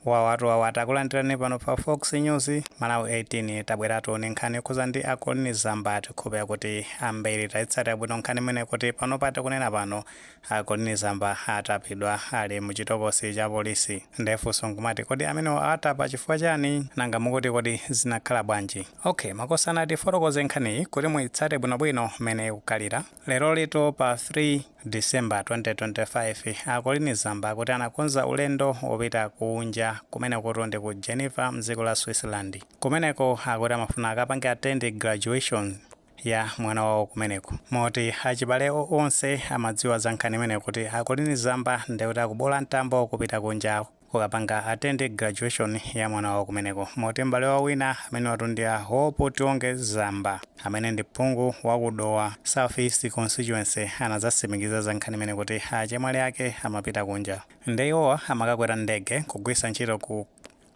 Wawatu wawa, takulandirani pano pa Fox News Malawi 18. Tabweratu ndi nkhani yokhuza ndi a Colleen Zamba. Tikhulupirira kuti ambiri tayitsatira bwino nkhani imene, kuti pano pati kunena pano a Colleen Zamba atapidwa, ali muchitokosi cha polisi. Ndefunso nkumati, kodi amenewo atapa chifukwa chani? Nanga mukuti kodi zinakhala bwanji? Okay, makosana, tifotokoze nkhaniyi kuti muyitsate bwinobwino mmene ikukhalira. Lero lito pa 3 December 2025, a Colleen Zamba kuti anakonza ulendo wopita kunja kumene kuti ndi ku Geneva, mdziko la Switzerland. Kumeneko akuti amafuna akapange attend graduation ya mwana wawo kumeneko, moti achibale onse amadziwa za nkhani imene, kuti a Colleen Zamba ndikuti akubola mtambo kupita kunja kukapanga attend graduation ya mwana wawo kumeneko. Moti m'bale wawo wina amene watu ndi a Hope Tionge Zamba, amene ndi phungu wa ku Dowa South East Constituency, anadzasimikiza za nkhani imene, kuti achemwali ake amapita kunja. Ndi iwowa amakakwera ndege kugwiritsa ntchito ku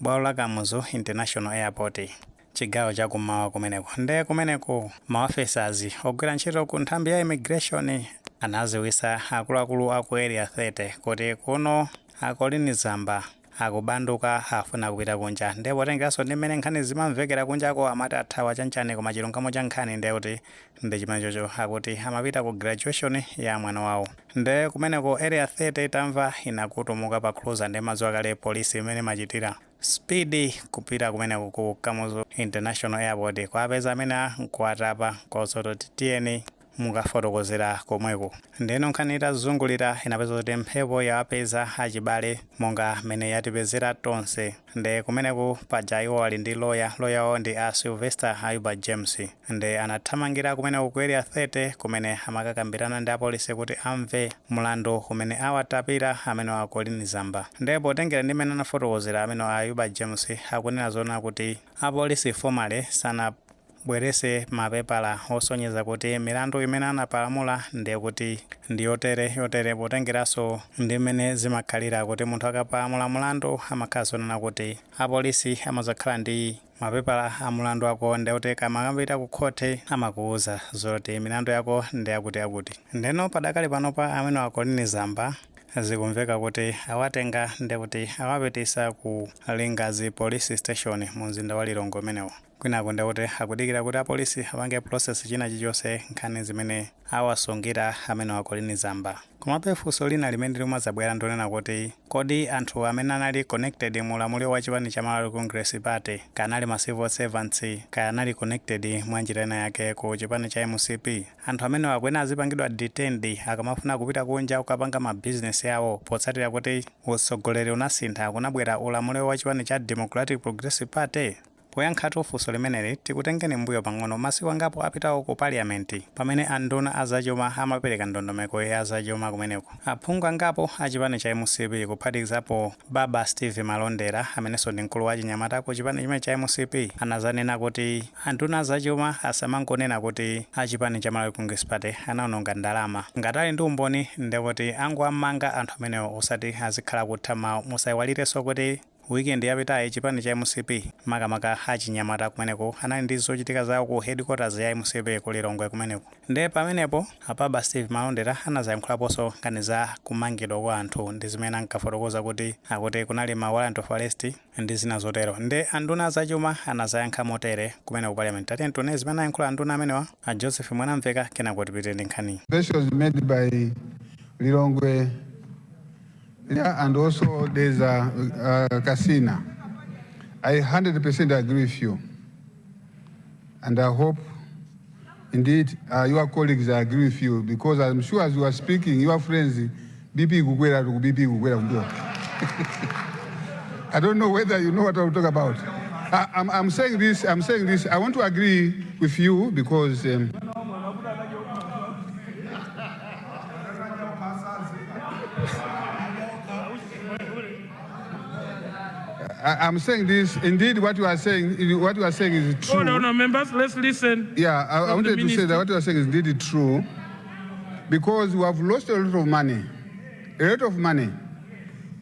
bwalo la Kamuzu International Airport, chigawo chakummawa kumeneko. Nde kumeneko ma officers ogwira ntchito ku nthambi ya immigration anaziwisa akuluakulu aku Area 30 kuti kuno a Colleen Zamba akubanduka, afuna kupita kunja. Ndipo potengeranso ndi mmene nkhani zimamvekera kunjako, amati athawa chanchani, koma chilungamo cha nkhani ndiye kuti ndi chimenechocho, akuti amapita ku graduation ya mwana wawo. Nde kumeneko Area 30 tamva inakutumuka pa cruiser, ndi madziwa kale polisi imene machitira speed, kupita kumeneko ku Kamuzu International Airport, kwapeza amene nkuwatapa kwazototi tiyeni mukafotokozera komweko. Ndeno nkhani itazungulira, inapeza kuti mphepo yawapeza achibale monga mmene yatipezera tonse. Nde kumeneku paja iwo ali ndi loya, loya wawo ndi a Sylvester Ayuba James. Nde anathamangira kumeneku ku Area 30, kumene amakakambirana ndi apolisi kuti amve mlandu umene awatapira amene a Colleen Zamba. Nde potengera ndi mmene anafotokozera amene Ayuba James, akunena zoona kuti apolisi formally sanabwerese mapepala osonyeza kuti milandu imene anapalamula ndiye kuti ndi yotere yotere, potengeranso ndi mmene zimakhalira kuti munthu akapalamula mulandu, amakhala zonena kuti apolisi amazakhala ndi mapepala a mulandu wako, ndiye kuti kamakapita ku khoti amakuwuza zoti milandu yako ndi yakuti yakuti. Ndeno padakali panopa amene a Colleen Zamba zikumveka kuti awatenga, ndiye kuti awapitisa ku Lingazi Police Station mu mzinda wa Lilongwe umenewo. Kwinako ndiye kuti akudikira kuti apolisi apange process china chilichonse, nkhani zimene awasungira amene a Colleen Zamba. Komabe funso lina limene limazabwera ndionena kuti, kodi anthu amene anali connected mu ulamuliro wa chipani cha Malawi Congress Party, kanali ma civil servants, kaya anali connected mwa njira ina yake ku chipani cha MCP, anthu amene akuyenera azipangidwa detained akamafuna kupita kunja kukapanga ma business yawo, potsatira kuti utsogoleri unasintha, kunabwera ulamuliro wa chipani cha Democratic Progressive Party? Poyankhatu funso limeneli, tikutengeni mbuyo pang'ono masiku angapo apitawo ku Parliament, pamene anduna azachuma amapereka ndondomeko ya zachuma kumeneko. Aphungu angapo a chipani cha MCP, kuphatikizapo Baba Steve Malondera, amenenso ndi mkulu wa chinyamata ku chipani chimene cha MCP, anazanena kuti anduna azachuma asamangonena kuti a chipani cha Malawi Congress Party anaononga ndalama. Ngati ali ndi umboni, ndekuti angoamanga anthu amenewo, osati azikhala kutha mawu. Musayiwalirenso kuti weekend yapitayi chipani cha MCP, makamaka achinyamata kumeneko, anali ndi zochitika zawo ku headquarters ya MCP ku Lilongwe kumeneko. Nde pamenepo apaba Steve Malondera anazayankhulaponso nkhani za kumangidwa kwa anthu ndi zimene ankafotokoza kuti akuti kunali ma warrant of arrest ndi zina zotero. Nde anduna zachuma anazayankha motere kumene ku Parliament. Tatiyeni tione zimene ayankhula anduna amenewa, a Joseph Mwanamveka, kenako tipite ndi nkhani. Observations made by Lilongwe, yeah, and also there's a Kasina. I 100% agree with you. And I hope indeed your colleagues agree with you, because I'm sure as you are speaking, your friends, BP kukwera to BP kukwera kumbuyo. I don't know whether you know what I'm talking about. I'm saying this, I'm saying this, I want to agree with you because I'm saying this, indeed what you are saying is true. Hold on, members, let's listen. Yeah, I from the wanted to say that minister. What you are saying is indeed true, because we have lost a lot of money, a lot of money,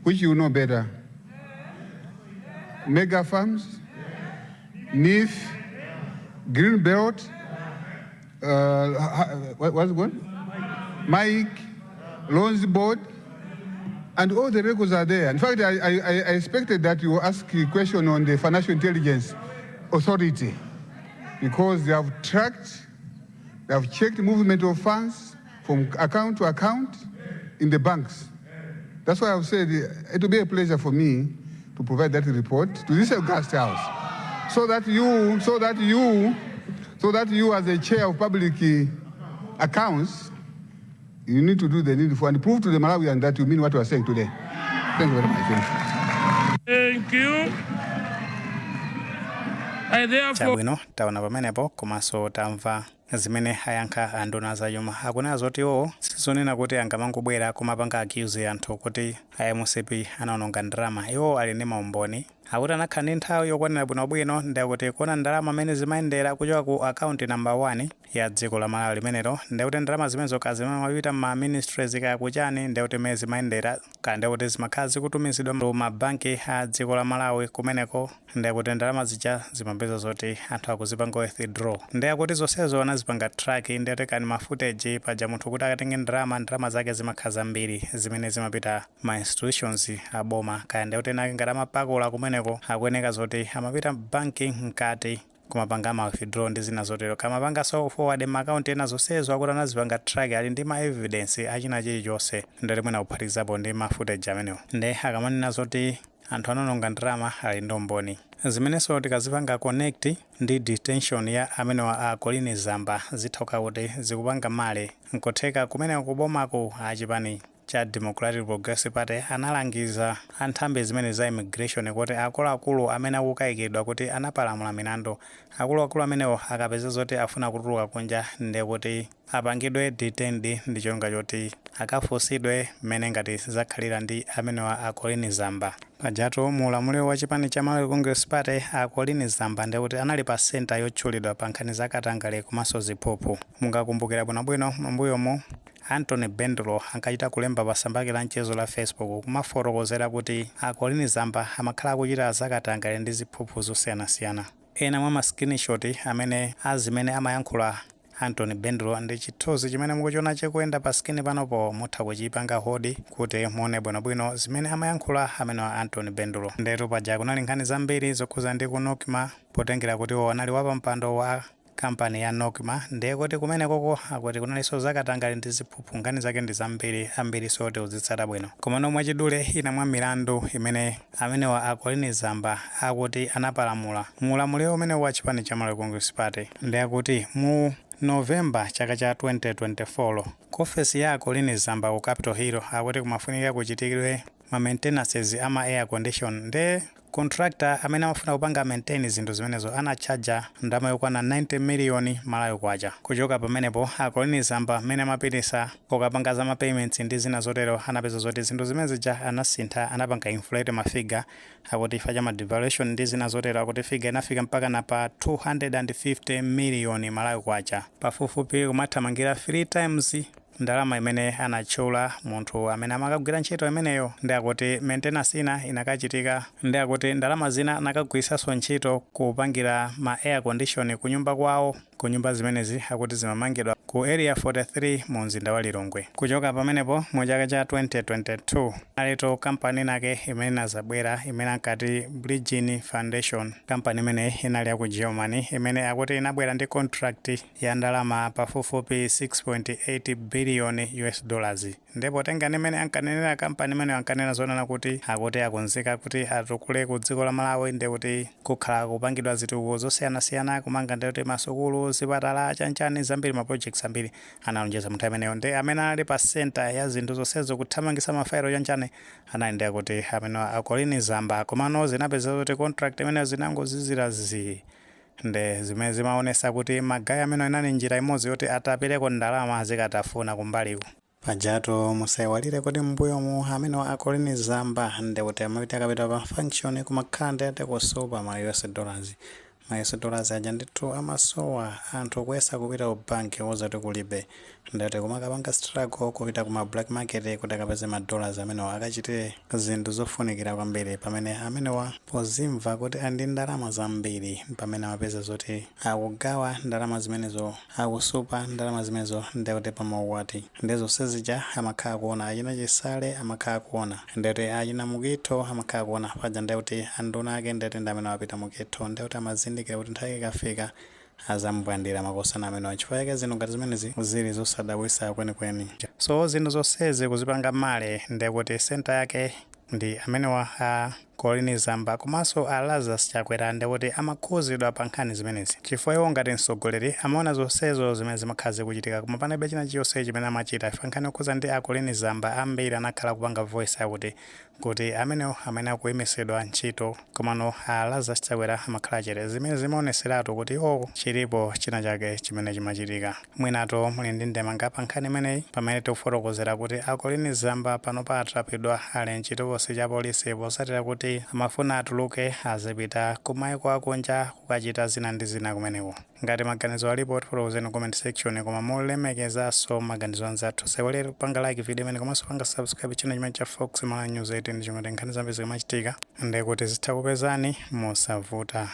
which you know better. Mega farms, NEEF, Green Belt, what's it called? MAIIC, Loans Board. And all the records are there. In fact, I expected that you ask a question on the Financial Intelligence Authority because they have tracked, they have checked movement of funds from account to account in the banks. That's why I've said it will be a pleasure for me to provide that report to this august house, so that you as a chair of public accounts, you need to do the needful and prove to the Malawian that you mean what you are saying today. Thank you very much. Thank you. I therefore Chabwino, taona pamenepo komanso tamva zimene ayankha anduna zachuma. Akunena zoti iwo sizonena kuti angamangobwera kumapanga accuse anthu kuti a MCP anaononga ndalama. Iwo ali ndi maumboni akuti anakhala ndi nthawi yokwanira bwinobwino, ndikuti kuona ndalama amene zimayendera kuchoka ku account number 1 ya dziko la Malawi limenelo, ndikuti ndalama zimenezo kazimamapita ma ministries kaya kuchani, ndikuti mmene zimayendera kaya ndikuti zimakhala zikutumizidwa mu mabanki a dziko la Malawi kumeneko, ndikuti ndalama zija zimapeza zoti anthu akuzipanga withdraw. Ndikuti zonsezo anazipanga track, ndikuti kani ma footage paja munthu kuti akatenge ndalama, ndalama zake zimakhala zambiri zimene zimapita ma institutions aboma kaya ndikuti nake ngati amapakula kumeneko, akuyeneka zoti amapita banki mkati kumapanga ma withdraw ndi zina zotero, kamapanganso forward ma account ena. Zonsezo akuti anazipanga track, ali ndi ma evidence achina chilichonse, ndati mwina kuphatikizapo ndi ma footage amenewo. Nde akamanena zoti anthu anaononga ndalama, ali ndi umboni. Zimenenso tikazipanga connect ndi detention ya amenewa a Colleen Zamba, zitha kuti zikupanga male. Nkotheka kumene kubomako achipani cha Democratic Progressive Party analangiza anthambi zimene za immigration kuti akuluakulu amene akukayikidwa kuti anapalamula milandu, akuluakulu amenewo akapeza zoti afuna kutuluka kunja, ndekuti apangidwe detained ndi cholinga choti akafunsidwe mmene ngati zakhalira ndi amenewa a Colleen Zamba. Pajatu mu ulamuliro wa chipani cha Malawi Congress Party, a Colleen Zamba ndekuti anali pa center yotchulidwa pa nkhani za katangale komanso ziphuphu. Mungakumbukira bwinobwino, mambuyomu Anthony Bendulo ankachita kulemba pa tsamba lake la mchezo la Facebook kumafotokozera kuti a Colleen Zamba amakhala akuchita zakatangale ndi ziphuphu zosiyanasiyana. Ena mwa ma screenshot amene azimene amayankhula Anthony Bendulo ndi chithunzi chimene mukuchiona chikuyenda pa screen panopo. Mutha kuchipanga hold kuti muone bwinobwino zimene amayankhula amenewa Anthony Bendulo. Ndetu paja kunali nkhani zambiri zokhuza ndi ku NOCMA, potengera kuti iwo anali wapampando wa kampani ya NOCMA, ndiye kuti kumene koko akuti kunalinso zakatangale ndi ziphuphu. Nkhani zake ndi zambiri ambiri, soti uzitsata bwino. Komano mwachidule, ina mwa milandu imene amenewa a Colleen Zamba akuti anapalamula mu ulamuliro umene wa chipani cha Malawi Congress Party, ndi akuti mu Novemba chaka cha 2024, ku ofesi ya Colleen Zamba ku Capitol Hill akuti kumafunika kuchitikidwe ma maintenances ama air condition. Nde contractor amene amafuna kupanga maintain zinthu zimenezo anachaja ndalama yokwana 90 miliyoni Malawi kwacha. Kuchoka pamenepo, a Colleen Zamba amene amapitisa ukapanga za ma payments ndi zina zotero, anapeza zoti zinthu zimene zija anasintha, anapanga inflate ma figure, akuti chifukwa cha ma devaluation ndi zina zotero, akuti figure inafika mpaka na pa 250 miliyoni Malawi kwacha, pafupifupi kumathamangira 3 times ndalama imene anatchula munthu amene amakagwira ntchito imeneyo. Ndi akuti maintenance ina inakachitika, ndi akuti ndalama zina anakagwiritsanso ntchito kupangira ma air condition kunyumba kwawo, ku nyumba zimenezi akuti zimamangidwa ku Area 43 mu mzinda wa Lilongwe. Kuchoka pamenepo, mu chaka cha 2022, alito kampani inake imene inazabwera imene ankati Bridgin Foundation. Kampani imeneyi inali ya ku Germany, imene akuti inabwera ndi contract ya ndalama pafupifupi 6.8 billion US dollars. Ndipo tengani imene ankanenera kampani imeneyo, ankanena zonena kuti akuti akonzeka kuti atukule ku dziko la Malawi, ndi kuti kukhala kupangidwa zitukuko zosiyanasiyana, kumanga ndikuti masukulu, zipatala, chanchani, zambiri, ma projects ambiri analonjeza munthu ameneyo. Ndi amene anali pa center ya zinthu zonsezo, kuthamangisa mafailo, chanchani, anali ndi akuti amene a Colleen Zamba. Komano zinapeza kuti contract imeneyo zinangozizira zi, nde zimene zimaonesa kuti ma guy amene inali njira imodzi yoti atapireko ndalama zikatafuna kumbaliku. Pajatu musayiwalire kuti mbuyomu amene a Colleen Zamba ndikuti amapita akapita pa function kumakhala ndi ati kusopa ma US dollars. Ma US dollars aja ndithu amasowa. Anthu kuyesa kupita ku banki wozati kulibe, ndati kumakapanga struggle kupita kuma black market kuti akapeze ma dollars amenewa akachite zinthu zofunikira kwambiri, pamene amenewa pozimva kuti ali ndi ndalama zambiri, pamene amapeza zoti akugawa ndalama zimenezo, akusupa ndalama zimenezo, ndekuti pamaukwati ndi zonse zija amakhala kuona. Achina Chisale amakhala kuona, ndekuti achina Mukitho amakhala kuona paja, ndekuti anduna ake ndekuti ndi amene wapita Mukitho, ndekuti amazindikira kuti nthawi ikafika azambwandira makosana amenewa. Chifukwa chake zinthu ngati zimenezi zili zosadabwitsa kwenikweni. So zinthu zonsezi kuzipanga male, ndekuti center yake ndi amenewa a Colleen Zamba komanso a Lazarus Chakwera, ndekuti amakhuzidwa pa nkhani zimenezi, chifukwa iwo ngati mtsogoleri amaona zonsezo zimene zimakhala zikuchitika, koma panalibe china chilichonse chimene amachita. Ife nkhani yokhuza ndi a Colleen Zamba, ambiri anakhala kupanga voice akuti kuti amenewo amene akuyimisidwa ntchito, komano a Lazarus Chakwera amakhala chete, zimene zimaoneseratu kuti iwo chilipo china chake chimene chimachitika. Mwinato muli ndi ndemanga pa nkhani imeneyi, pamene tikufotokozera kuti a Colleen Zamba pano atrapidwa ali mchitokosi cha polisi, posatira kuti amafuna atuluke azipita kumayiko akunja kukachita zina ndi zina kumeneko. Ngati maganizo alipo, tifotokozeni comment section, koma molemekezanso maganizo anzathu. Sewelero panga like video imene komanso panga subscribe channel chimene cha Fox Malawi News 18, chimene nkhani zambiri zikamachitika ndikuti zitha kupezani mosavuta.